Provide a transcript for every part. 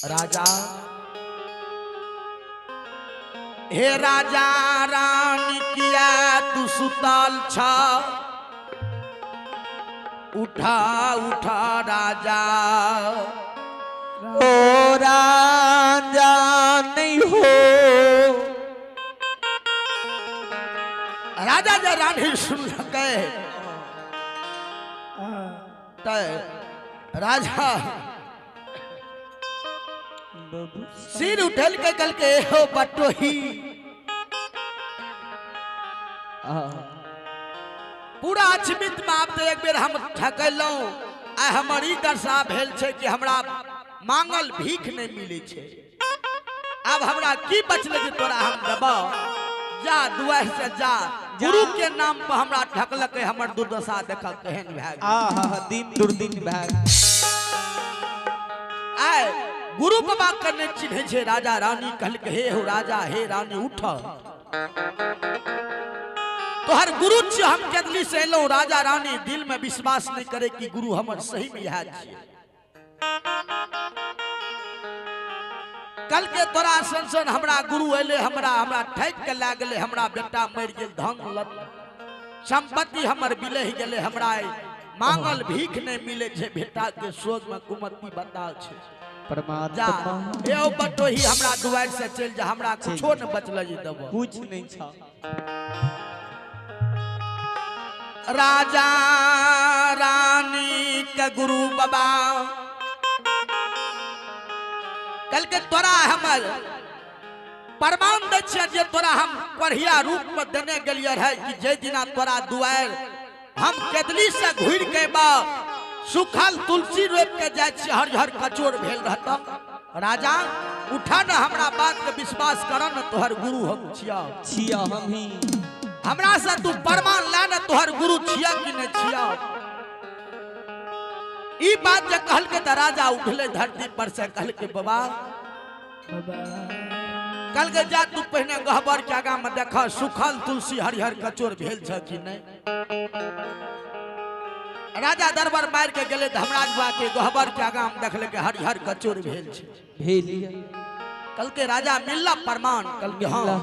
राजा हे राजा रानी किया तू सुतल छ, उठा उठा राजा। ओ राजा नहीं हो। राजा जे रानी सुनलकै त राजा सिर उठल के कहलकै हो बटोही, पूरा अचमित में आब तो एक बेर हम ठकलहुँ, आ हमर ई दशा भेल छै कि हमरा मांगल भीख नहीं मिलै छै। आब हमरा की बचलै जे तोरा हम देबौ, जा दुआरि से जा। गुरु के नाम पर हमरा ठकलकै, हमर दुर्दशा देख केहन भए गेल। आहा दिन दुर्दिन भए गेल। आय गुरु बाबा के नहि चिन्है छै राजा रानी। कहलकै हे हो राजा, हे रानी उठ, तोहर गुरु छियै, हम केदली से एलहुँ। राजा रानी दिल में विश्वास नहीं करे कि गुरु हमर सही में इएह छियै। कल के तोरा सन सन हमरा गुरु एले, हमरा हमरा ठकि के लए गेलै, हमरा बेटा मरि गेल, धन लत संपत्ति हमर बिलहि गेलै, हमरा मांगल भीख नहीं मिले छै, बेटा के शोक में कुमति बताल छै। जा परमात्मा ए बटोही हमरा दुआरि से चलि जा, हमरा कुछो न बचल जे देबो, कुछ नहीं छा। राजा रानी के गुरु बाबा कल के तोरा हमर प्रमाण दै छियै जे तोरा हम कोढ़िया रूप में देने गेलियै रहे कि जे दिना तोरा दुआरि हम केदली से घुरि के बा सुखल तुलसी रोपि के जाइ छियै, हरिहर कचोर भेल रहत। राजा उठा न, हमरा बात के विश्वास कर न, तोहर गुरु हम छियौ, छिया हम ही, हमरा से तू प्रमाण ला न, तोहर गुरु छिया कि नहीं छिया। ई बात जे कहलकै त राजा उठले धरती पर से, कहलकै बाबा, कहलकै जा तू पहिने गहबर के आगा में देख सुखल तुलसी हरिहर कचोर भेल छ कि नहीं। राजा दरबार मार के गेले धर्मराज बाबा के गहबर के आगा में देखलकै हरिहर कचोर भेल छै। भेल। कहलकै राजा मिलला प्रमाण? कहलकै हाँ।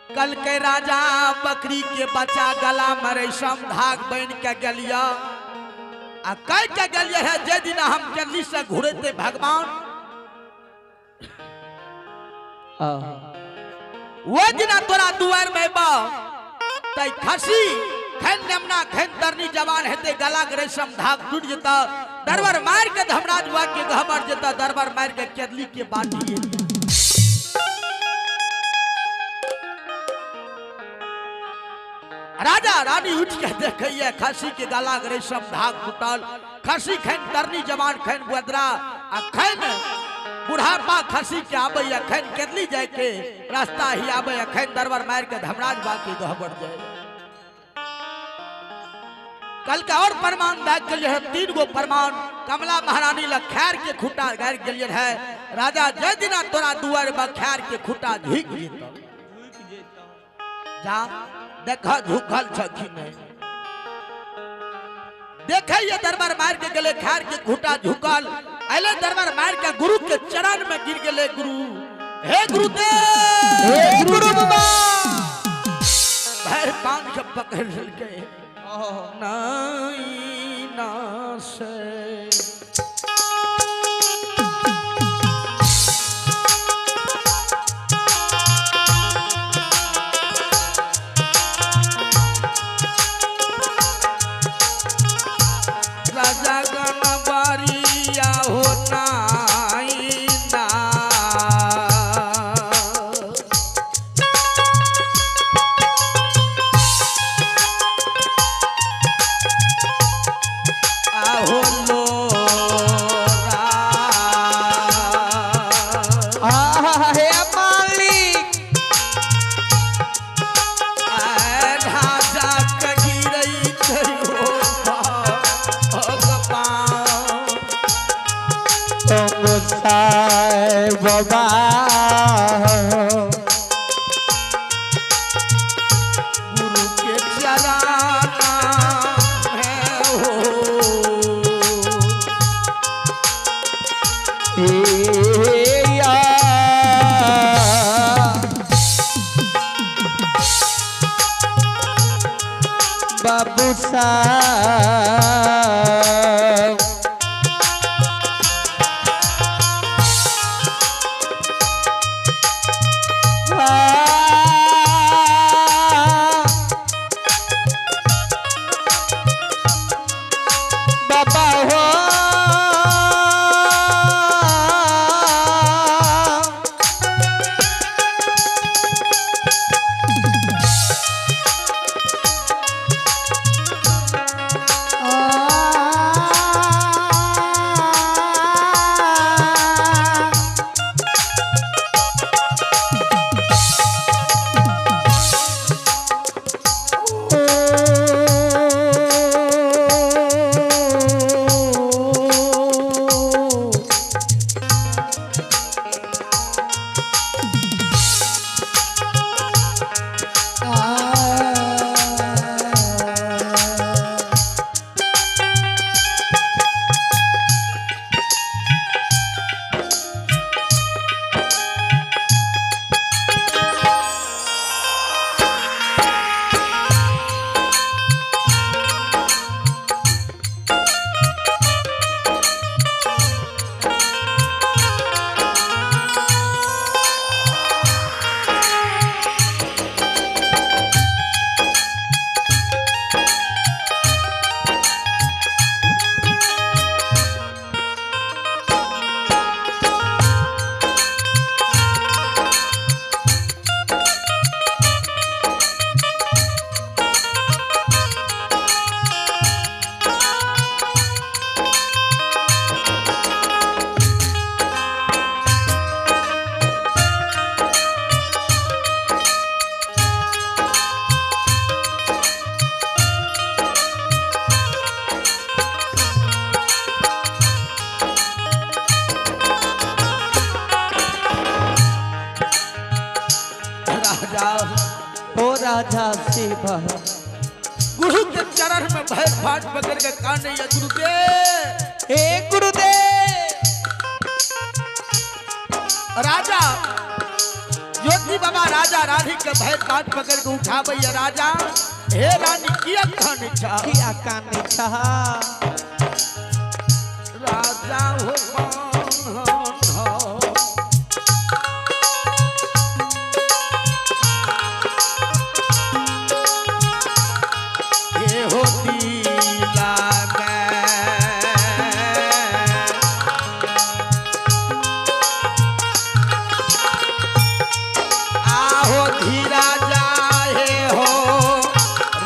कहलकै राजा बकरी के बच्चा गला में रेशम धाग बन के गेलिया आ कह के गेलिए है जे दिन हम जल्दी से घुरेते भगवान वो दिना तोरा दुआर में बा तै खसी खैन नेमना खैन तरनी जवान हेते गला के रेशम धाग टूट जेता, दरबार मार के धर्मराज बाबा के गहबर जेता, दरबार मार के केदली के बाटी। राजा रानी उठ के देखैया खसी के गला के रेशम धाग टूटल, खसी खैन तरनी जवान खैन बदरा आ खैन बुढ़ापा खसी के आबैया खैन केदली जाय के रास्ता ही आबैया खैन दरबार मार के धर्मराज बाबा के गहबर जाय। कल का और प्रमाण दे गेलिए है, 3 गो प्रमाण कमला महारानी ल खैर के खूटा गारि गेलिए है। राजा जय दिना तोरा दुआर में खैर के खूटा झुकि जेतौ, जा देख झुकल छ कि नहीं। देखे दरबार मार के गेले खैर के खूटा झुकल, अले दरबार मार के गुरु के चरण में गिर गेले। गुरु हे गुरुदेव, हे गुरु बाबा, भैर पान के पकड़ लेलकै नहीं ना से। राजा गणबारिया हो नाई ना, आहो लो आहा हे मालिक, राजा के गिरै छै हो भगवान। गोसाई बाबा, गुरु के चरण बाबू साहब। बाबा हो राजा ओ राजा शिवा गुरु के चरण में भय फाट पकड़ के कान या गुरुदेव। हे गुरुदेव। राजा ज्योति बाबा राजा रानी के भय फाट पकड़ के उठाबै राजा हे रानी किया कान छा किया कान छा राजा हो हो। ये हो दीला में आहो धीरा जाहे हो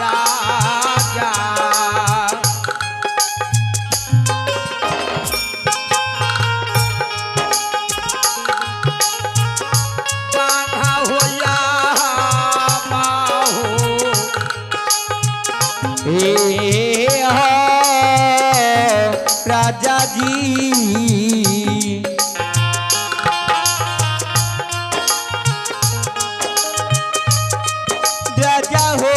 राजा। बान्हा होया बाहो। हे हो राजा जी राजा हो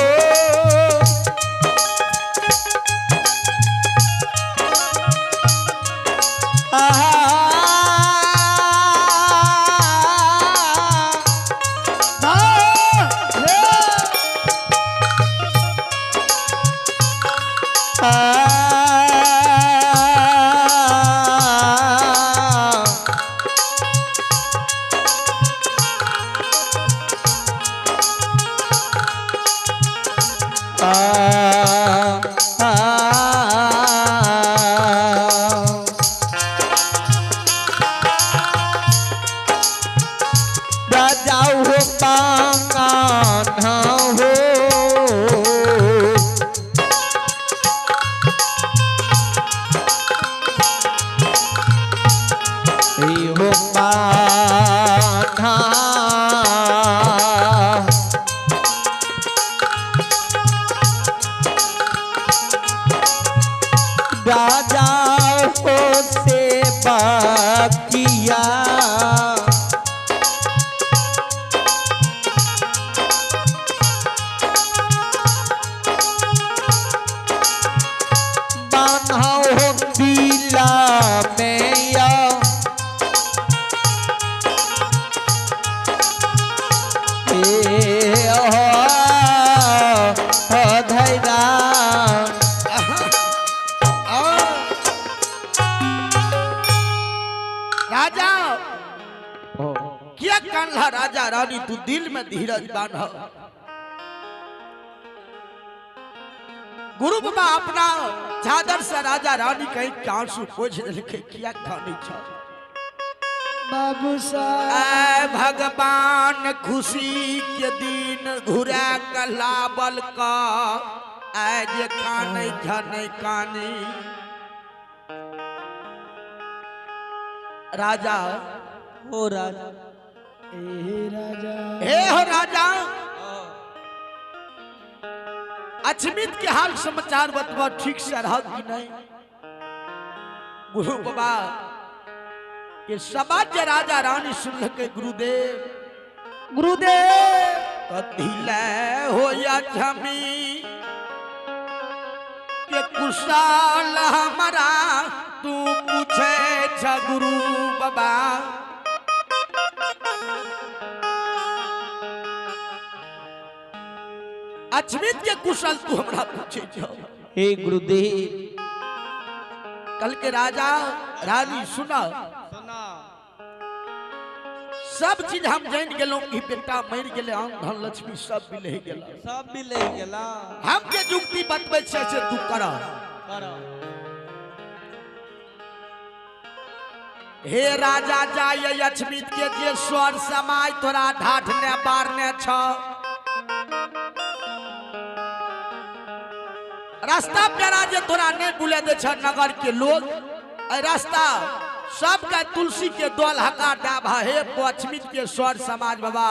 राजा हो पाना हो हो पाना राजा हो सेवा किया बान्हा हो पीला मैया ए हो धैरा। हा राजा रानी तू दिल में धीरज बांध। गुरु बाबा अपना चादर से राजा रानी कहीं आंसू पोछ देलकै, किया कानै छ बाबू साहब? भगवान खुशी के दिन घुरा के लाबल का आय जे कानै झनै कानी। राजा हो राजा, ए राजा, हे हो राजा, अछमित के हाल समाचार बतवा ठीक से रह कि नहीं? गुरु बाबा के समाज राजा रानी सुन के गुरुदेव गुरुदेव कथी ले हो अछमी के कुशल हमारा तू पूछे छ गुरु बाबा। अछमित के कुशल तू हमरा पूछे छ हे गुरुदेव। कल के राजा रानी सुना सुना, सब चीज हम जान गेलौं कि बेटा मर गेले, आन धन लक्ष्मी सब मिले गेला, सब मिले गेला। हम के जुक्ति बतबै छै से तू कर कर। हे राजा जाय अछमित के जे स्वर समाय तोरा ढाठने बारने छ, रास्ता प्यारा जे तोरा नहीं बुले दे छ नगर के लोग, रास्ता सबका तुलसी के दोल हका डाभा। हे पश्चिमित के स्वर समाज बाबा,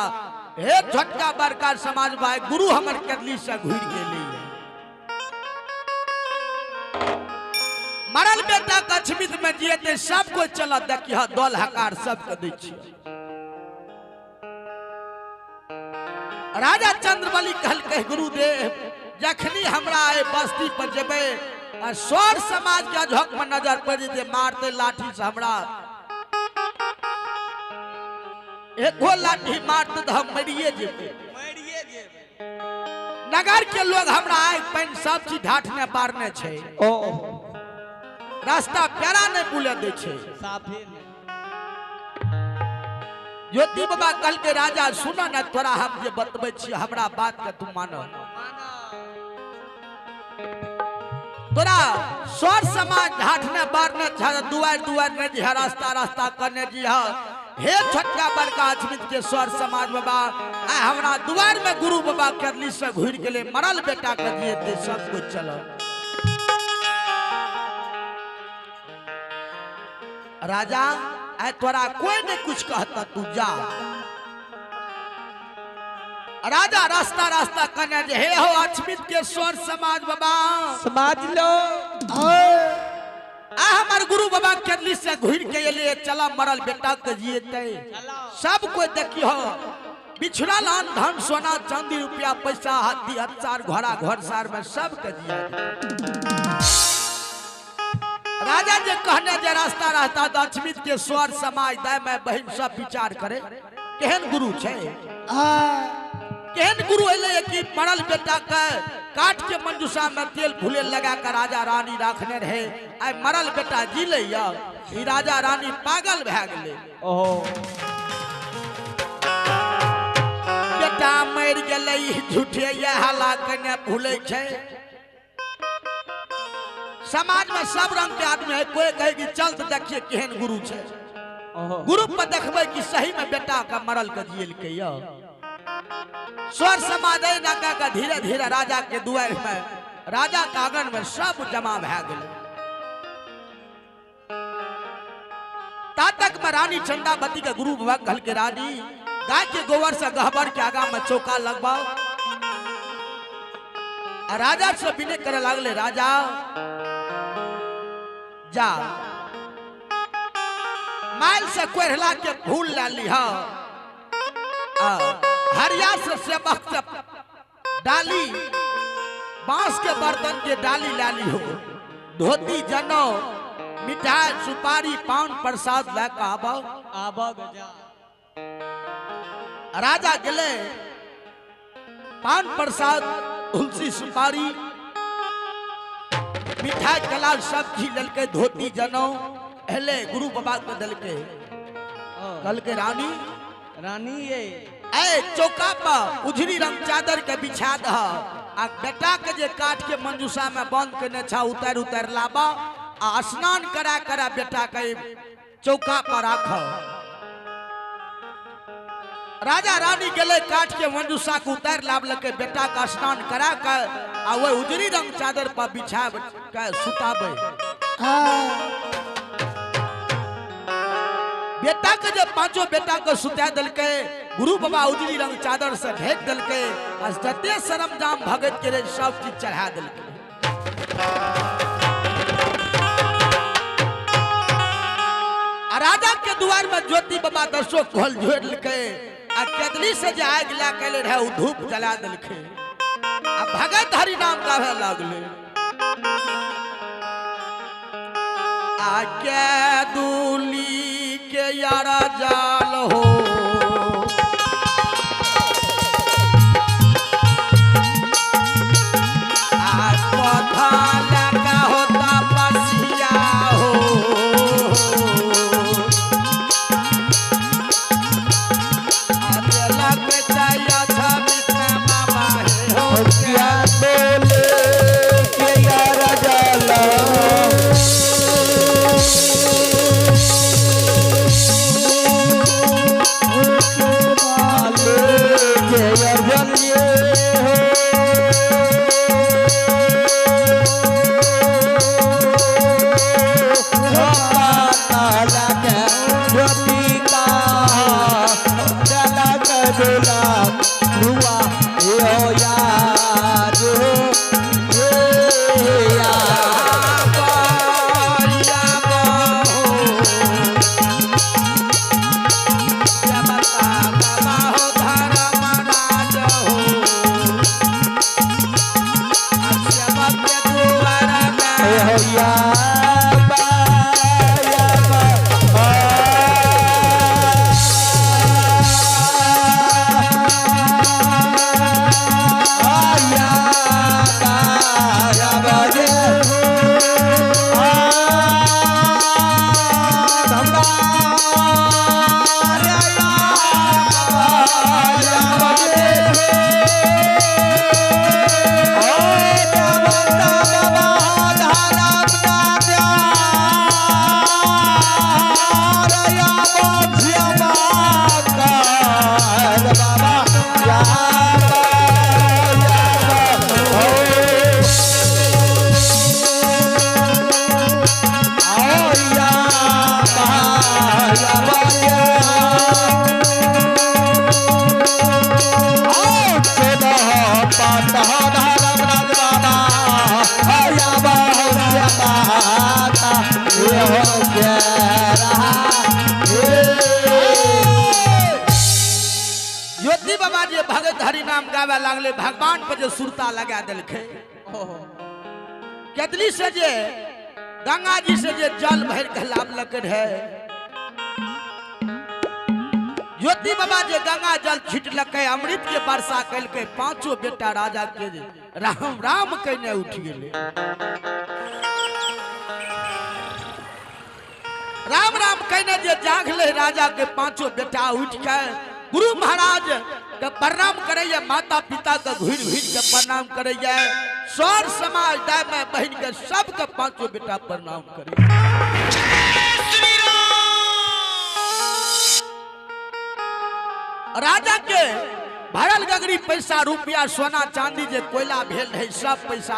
हे छोटका बड़का समाज भाई, गुरु हमर करली से घुर गेली। मरल बेटा कछमित में जियते सब कोई चल देखिए दोल हकार सबके दै छी। राजा चंद्रबली कहलकै गुरुदेव जखनी हमरा ए बस्ती पर जेबै आ सौर समाज के झोंक में नजर पड़ जेतै, मारते लाठी से हमरा, एको लाठी मारते तो हम मरिए जेबै। नगर के लोग हमरा आग पानि सब चीज ढाठने बारने छै, रास्ता प्यारा नहीं बुले दै छै। ज्योति बाबा कहलकै राजा सुन न तोरा हम जे बतबै छी हमरा बात के तू मान। तोरा सौर समाज ढाठने बारने छ, दुआर दुआर ने जी रास्ता रास्ता करने जी हे छोटका बड़का अछमित के सौर समाज बाबा, आ हमरा दुआर में गुरु बाबा करली से घुर गेले, मरल बेटा के जियते सब कुछ चल। राजा आय तोरा कोई नहीं कुछ कहता, तू जा। राजा रास्ता रास्ता कने जे हे हो अछमित के स्वर समाज बाबा, समाज लो आ हमर गुरु बाबा करली से घुर के एले, चला मरल बेटा के जियते सब कोई देखियो। बिछुड़ल अन्न धन सोना चांदी रुपया पैसा हाथी हथियार घोड़ा घर सार में सब के जिया। राजा जे कहने जे रास्ता रहता तो अछमित के स्वर समाज दाय में बहिन सब विचार करे केहन गुरु छै, केहन गुरु एले कि मरल बेटा के काट के मंजूषा में तेल फूले लगा के राजा रानी राखने रहे, आइ मरल बेटा जी ले ई राजा रानी पागल भए गेलै। बेटा मरि गेलै झूठे ये हला कने भूले छै। समाज में सब रंग के आदमी है, कोई कहे कि चल तो देखिए केहन गुरु छै, गुरु पर देखबै कि सही में बेटा का मरल के जियलकै। स्वर समाज का धीरे धीरे राजा के दुआर में राजा के आंगन में सब जमा भए गेलै। ता तक में रानी चंदावती के गुरु बाबा कहलकै रानी गाय के गोबर से गहबर के आगा में चौका लगवाओ। राजा से विनय करे लागले राजा जा माइल से कोहला के फूल ला लिहा, हरिया से सेवक से डाली बांस के बर्तन के डाली ला ली हो, धोती जनौ मिठाई सुपारी पान प्रसाद ला के आबो। राजा गेले पान प्रसाद तुलसी सुपारी मिठाई कलाल सब चीज ललके, धोती जनौ एले गुरु बाबा के दलके। कहलके रानी रानी ये ए चौका पर उजरी रंग चादर के बिछा दह आ बेटा के जे काट के मंजूषा में बंद केने छा उतार उतार लाबा आ स्नान करा करा बेटा के चौका पर राख। राजा रानी गेले काट के मंजूषा के उतार लाबलके बेटा का स्नान करा के आ वह उजरी रंग चादर पर बिछा के सुताबे। बेटा के जब पांचों बेटा के सुता दिलके गुरु बाबा उजली रंग चादर से ढेक दिलके आ जते सरमजाम भगत के रे सब चीज चढ़ा दिलके। आ राजा के द्वार में ज्योति बाबा दसो घोल जोड़ लके आ केदली से जे आग ला के रहे उ धूप जला दिलके आ भगत हरि नाम गावे लागले। आके दूली के यारा जाल हो लगा होता पसिया हो लग चाहिए बाबा हो क्या बोले के यारा जाला ज्योति बाबा जे भगत हरि नाम गावे लागले भगवान पर जे सुरता लगा दिलखे। केतली से जे गंगा जी से जे जल भर के लाबलक है ज्योति बाबा जे गंगा जल छिटलकै अमृत के वर्षा कलकै पांचों बेटा राजा के जे राम राम कहने उठ गेले। राम राम कहने जे जागले राजा के पांचों बेटा उठ के गुरु महाराज के प्रणाम करैया माता पिता के घुर घुर के प्रणाम करैया सर समाज दाय में बहन के सबके पांचों बेटा प्रणाम करे। राजा के भरल गगरी पैसा रुपया सोना चांदी जे कोयला भेल रहे सब पैसा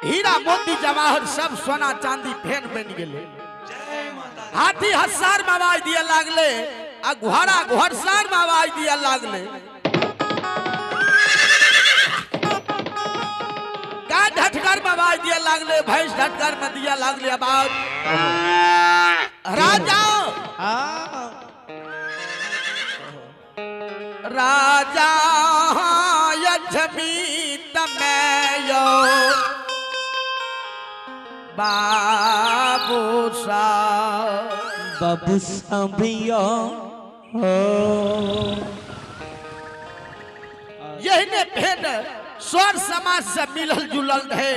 हीरा मोती जवाहर सब सोना चांदी फेन बन गेले। हाथी हसार में आवाज दिया लागले आ घोड़ा घोड़सार में आवाज दिया लागले। गाय ढटकर में आवाज दिया लागले भैंस ढटकर में दिया लागले आवाज। राजा राजा यजमीत में यो बाबू सा बाबू साभिया हो। यही ने फेर स्वर समाज से मिलल जुलल रहे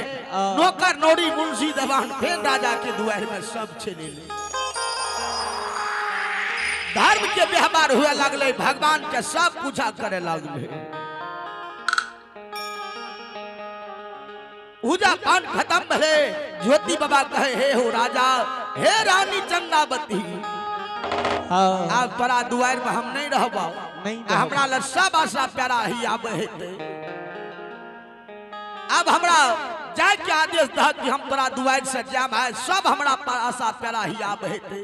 नौकर नौरी मुंशी दवान फेर राजा के दुआर में सब चले ले। धर्म के व्यवहार हुए लगले, भगवान के सब पूजा करे लगले। पूजा पान खत्म भले, ज्योति बाबा कहे हे हो राजा, हे रानी चंदावती, आब तोरा दुआर में हम नहीं रहबो, हमरा लग सब आशा प्यारा ही आबे हेतै। अब हमरा जाय के आदेश दह कि हम तोरा दुआर से जाम है, सब हमरा पर आशा प्यारा ही आबे हेतै।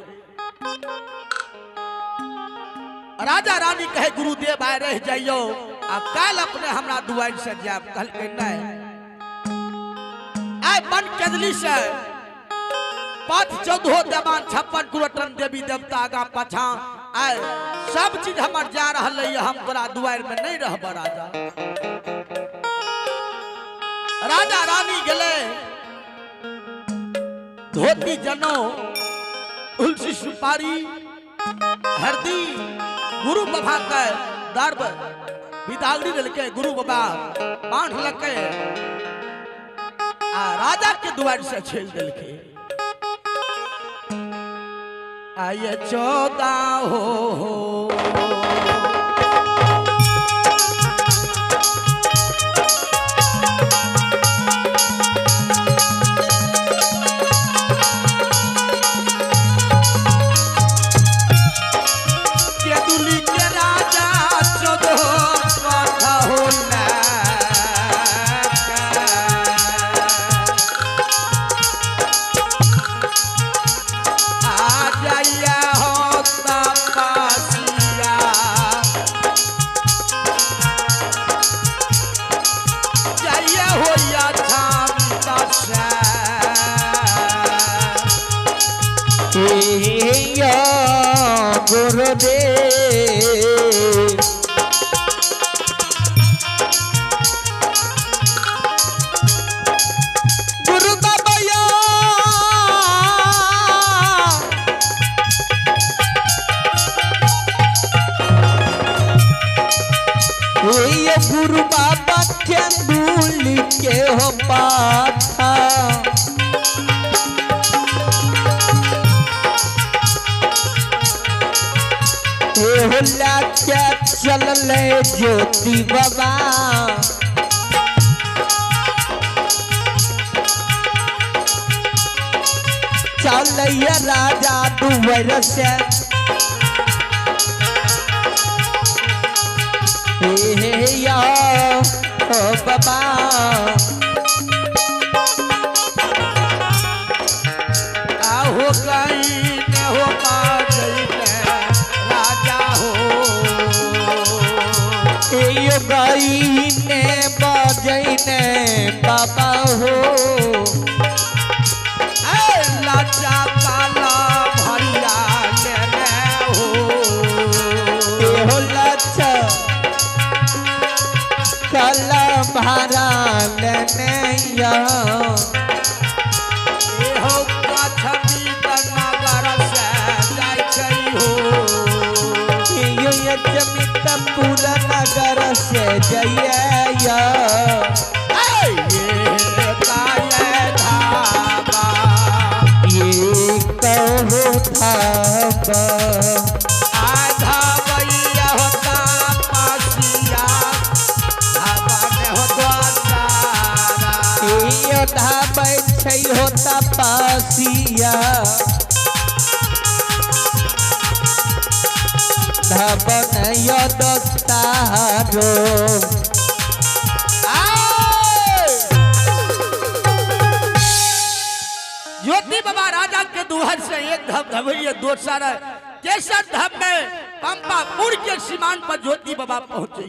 राजा रानी कहे गुरुदेव आए रह जाइयो, आ काल अपने हमरा दुआर से जाब। कहलकै नहीं, आइ बन केदली से 5 14 देवान 56 करोड़ देवी देवता आगा पाछा आए सब चीज हमर जा रहल है, हम तोरा दुआर में नहीं रहब राजा। राजा रानी गेले, धोती जनो तुलसी सुपारी हरदी गुरु बाबा के दर्भ बिदागरी देलकै, गुरु बाबा बांधलकै आ राजा के दुआर से छेल देलकै। आये 14 हो केदुली के राजा 14 कथा होला, गुरुदेव गुरु बाबा या ये गुरु बाबा चंदुल के हो पाथा, क्या चल ले ज्योति बाबा, चल राजा दुवर से, हे या ओ बाबा। आहो कहीं न हो राजा हो, यो गई ने बजैने बाबा हो, लाचा काला भरिया लेने हो, हो लाचा काला भरा लेने या, हो पछमी नगर से जाइ छै हो, यो यजमित पूरा नगर से जइया, ये काय धाबा, ये कहो धाबा, आधा भैया होता पासिया, धाबा ने हो द्वारा, यो धाबै छै होता पासिया, धाबन यो दस्तारो। ज्योति बाबा राजा के दुहर से एक धम धमैये दोसर तेसर धम में पंपापुर के सीमान पर ज्योति बाबा पहुंचे।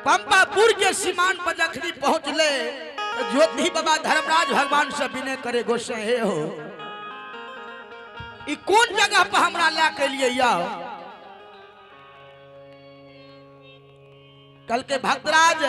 पंपापुर के सीमान पर जखनी पहुंचले तो ज्योति बाबा धर्मराज भगवान से विनय करे गोसे हे हो, ई कौन जगह पर हमरा ला के लिए आओ। कल के भक्तराज